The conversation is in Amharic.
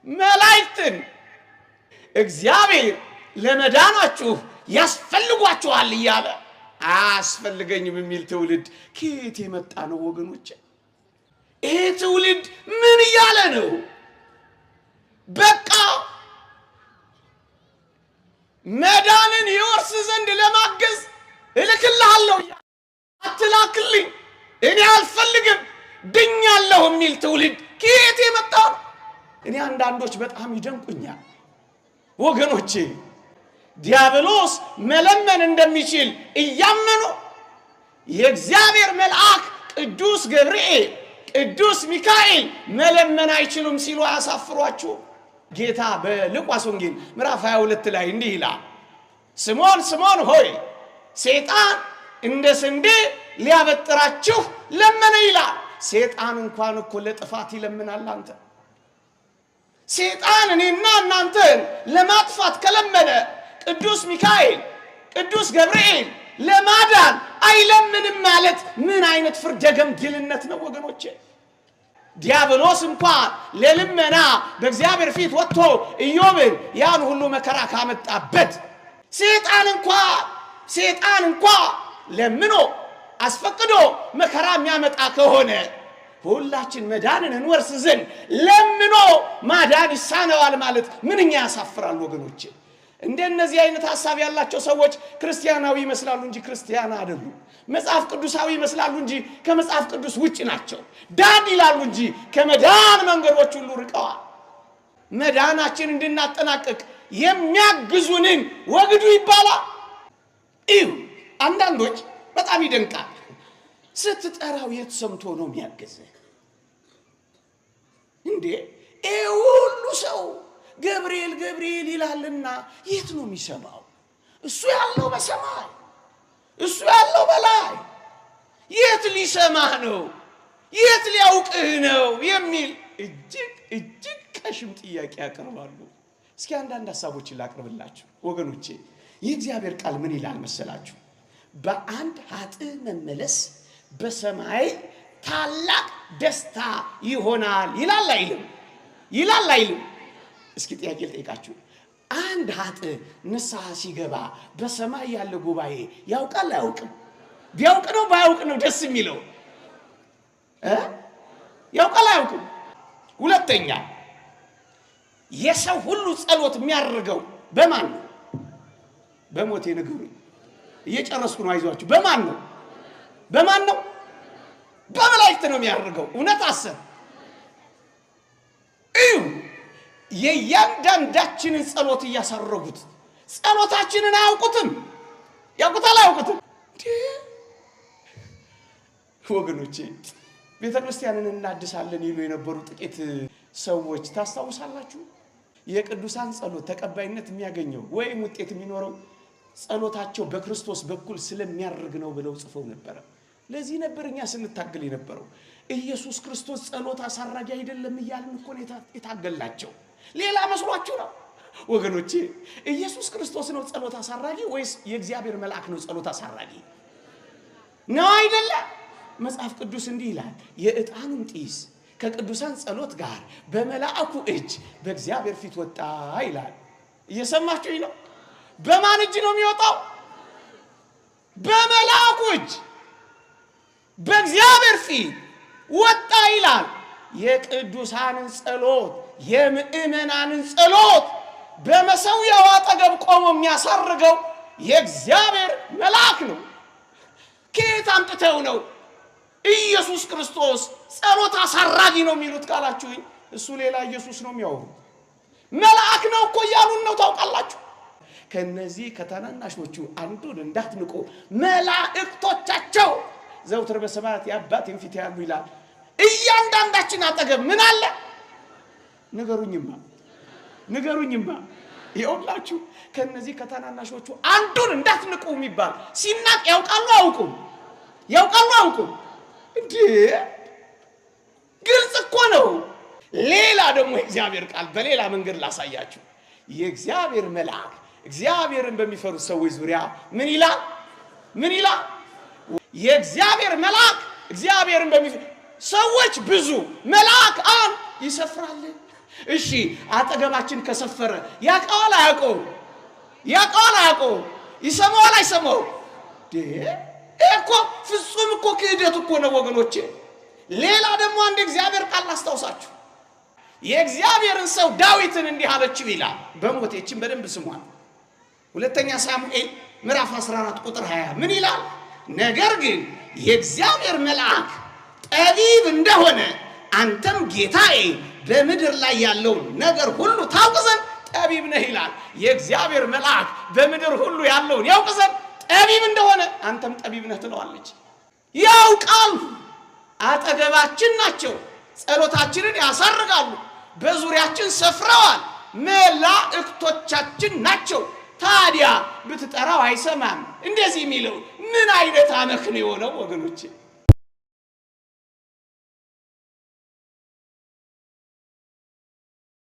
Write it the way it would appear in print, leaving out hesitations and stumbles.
መላእክትን እግዚአብሔር ለመዳናችሁ ያስፈልጓችኋል እያለ አያስፈልገኝም የሚል ትውልድ ከየት የመጣ ነው ወገኖች? ይሄ ትውልድ ምን እያለ ነው? በቃ መዳንን ይወርስ ዘንድ ለማገዝ እልክልሃለሁ፣ አትላክልኝ፣ እኔ አልፈልግም፣ ድኛለሁ የሚል ትውልድ ከየት የመጣ ነው? እኔ አንዳንዶች በጣም ይደንቁኛል ወገኖቼ። ዲያብሎስ መለመን እንደሚችል እያመኑ የእግዚአብሔር መልአክ ቅዱስ ገብርኤል፣ ቅዱስ ሚካኤል መለመን አይችሉም ሲሉ አያሳፍሯችሁ? ጌታ በሉቃስ ወንጌል ምዕራፍ 22 ላይ እንዲህ ይላል፣ ስምዖን ስምዖን ሆይ ሰይጣን እንደ ስንዴ ሊያበጥራችሁ ለመነ ይላል። ሰይጣን እንኳን እኮ ለጥፋት ይለምናል። አንተ ሰይጣን እኔና እናንተን ለማጥፋት ከለመነ ቅዱስ ሚካኤል፣ ቅዱስ ገብርኤል ለማዳን አይለምንም ማለት ምን አይነት ፍርደ ገምድልነት ነው ወገኖቼ? ዲያብሎስ እንኳን ለልመና በእግዚአብሔር ፊት ወጥቶ ኢዮብን ያን ሁሉ መከራ ካመጣበት ሰይጣን እንኳ ሰይጣን እንኳ ለምኖ አስፈቅዶ መከራ የሚያመጣ ከሆነ ሁላችን መዳንን እንወርስ ዘንድ ለምኖ ማዳን ይሳነዋል ማለት ምንኛ ያሳፍራል ወገኖቼ። እንደነዚህ አይነት ሀሳብ ያላቸው ሰዎች ክርስቲያናዊ ይመስላሉ እንጂ ክርስቲያን አይደሉም። መጽሐፍ ቅዱሳዊ ይመስላሉ እንጂ ከመጽሐፍ ቅዱስ ውጭ ናቸው። ዳን ይላሉ እንጂ ከመዳን መንገዶች ሁሉ ርቀዋል። መዳናችን እንድናጠናቅቅ የሚያግዙንን ወግዱ ይባላል። እዩ፣ አንዳንዶች በጣም ይደንቃል። ስትጠራው የት ሰምቶ ነው የሚያግዝህ እንዴ? ይህ ሁሉ ሰው ገብርኤል ገብርኤል ይላልና የት ነው የሚሰማው? እሱ ያለው በሰማይ፣ እሱ ያለው በላይ፣ የት ሊሰማህ ነው? የት ሊያውቅህ ነው? የሚል እጅግ እጅግ ቀሽም ጥያቄ ያቀርባሉ። እስኪ አንዳንድ ሀሳቦችን ላቅርብላችሁ ወገኖቼ። የእግዚአብሔር ቃል ምን ይላል መሰላችሁ? በአንድ ኃጥእ መመለስ በሰማይ ታላቅ ደስታ ይሆናል ይላል አይልም? ይላል አይልም? እስኪ ጥያቄ ልጠይቃችሁ። አንድ ኃጥእ ንስሐ ሲገባ በሰማይ ያለ ጉባኤ ያውቃል አያውቅም? ቢያውቅ ነው ባያውቅ ነው ደስ የሚለው? ያውቃል አያውቅም? ሁለተኛ፣ የሰው ሁሉ ጸሎት የሚያደርገው በማን ነው? በሞቴ ንገሩኝ። እየጨረስኩ ነው፣ አይዟችሁ። በማን ነው? በማን ነው? በመላእክት ነው የሚያደርገው። እውነት አሰብ እዩ። የእያንዳንዳችንን ጸሎት እያሳረጉት ጸሎታችንን አያውቁትም። ያውቁታል አያውቁትም? ወገኖቼ፣ ቤተ ክርስቲያንን እናድሳለን ይሉ የነበሩ ጥቂት ሰዎች ታስታውሳላችሁ? የቅዱሳን ጸሎት ተቀባይነት የሚያገኘው ወይም ውጤት የሚኖረው ጸሎታቸው በክርስቶስ በኩል ስለሚያደርግ ነው ብለው ጽፈው ነበረ። ለዚህ ነበር እኛ ስንታገል የነበረው። ኢየሱስ ክርስቶስ ጸሎት አሳራጊ አይደለም እያልን እኮ ነው የታገልናቸው። ሌላ መስሏችሁ ነው ወገኖቼ? ኢየሱስ ክርስቶስ ነው ጸሎት አሳራጊ ወይስ የእግዚአብሔር መልአክ ነው ጸሎት አሳራጊ? ነው አይደለ? መጽሐፍ ቅዱስ እንዲህ ይላል፣ የዕጣኑም ጢስ ከቅዱሳን ጸሎት ጋር በመልአኩ እጅ በእግዚአብሔር ፊት ወጣ ይላል። እየሰማችሁኝ ነው? በማን እጅ ነው የሚወጣው? በመልአኩ እጅ በእግዚአብሔር ፊት ወጣ ይላል። የቅዱሳንን ጸሎት፣ የምእመናንን ጸሎት በመሠዊያው አጠገብ ቆሞ የሚያሳርገው የእግዚአብሔር መልአክ ነው። ከየት አምጥተው ነው ኢየሱስ ክርስቶስ ጸሎት አሳራጊ ነው የሚሉት ካላችሁኝ፣ እሱ ሌላ ኢየሱስ ነው የሚያወሩት። መልአክ ነው እኮ እያሉን ነው፣ ታውቃላችሁ። ከነዚህ ከታናናሾቹ አንዱን እንዳትንቁ መላእክቶቻቸው ዘውትር በሰማያት የአባቴን ፊት ያሉ ይላል። እያንዳንዳችን አጠገብ ምን አለ? ንገሩኝማ፣ ንገሩኝማ። ይኸውላችሁ ከነዚህ ከታናናሾቹ አንዱን እንዳትንቁ የሚባል ሲናቅ ያውቃሉ አያውቁም? ያውቃሉ አያውቁም? እንዴ፣ ግልጽ እኮ ነው። ሌላ ደግሞ የእግዚአብሔር ቃል በሌላ መንገድ ላሳያችሁ። የእግዚአብሔር መልአክ እግዚአብሔርን በሚፈሩት ሰዎች ዙሪያ ምን ይላል? ምን ይላል? የእግዚአብሔር መልአክ እግዚአብሔርን በሚፈሩ ሰዎች ብዙ፣ መልአክ አንድ። ይሰፍራል። እሺ አጠገባችን ከሰፈረ ያውቀዋል አያውቀውም? ያውቀዋል አያውቀውም? ይሰማዋል አይሰማውም? ይሄ እኮ ፍጹም እኮ ክህደት እኮ ነው ወገኖቼ። ሌላ ደግሞ አንድ እግዚአብሔር ቃል ላስታውሳችሁ። የእግዚአብሔርን ሰው ዳዊትን እንዲህ አለችው ይላል። በሞቴችን በደንብ ስሟል። ሁለተኛ ሳሙኤል ምዕራፍ 14 ቁጥር 20 ምን ይላል? ነገር ግን የእግዚአብሔር መልአክ ጠቢብ እንደሆነ አንተም ጌታዬ በምድር ላይ ያለውን ነገር ሁሉ ታውቅ ዘንድ ጠቢብ ነህ ይላል። የእግዚአብሔር መልአክ በምድር ሁሉ ያለውን ያውቅ ዘንድ ጠቢብ እንደሆነ አንተም ጠቢብ ነህ ትለዋለች። ያውቃሉ፣ አጠገባችን ናቸው፣ ጸሎታችንን ያሳርጋሉ፣ በዙሪያችን ሰፍረዋል፣ መላእክቶቻችን ናቸው። ታዲያ ብትጠራው አይሰማም። እንደዚህ የሚለው ምን አይነት አመክንዮ ነው ወገኖቼ?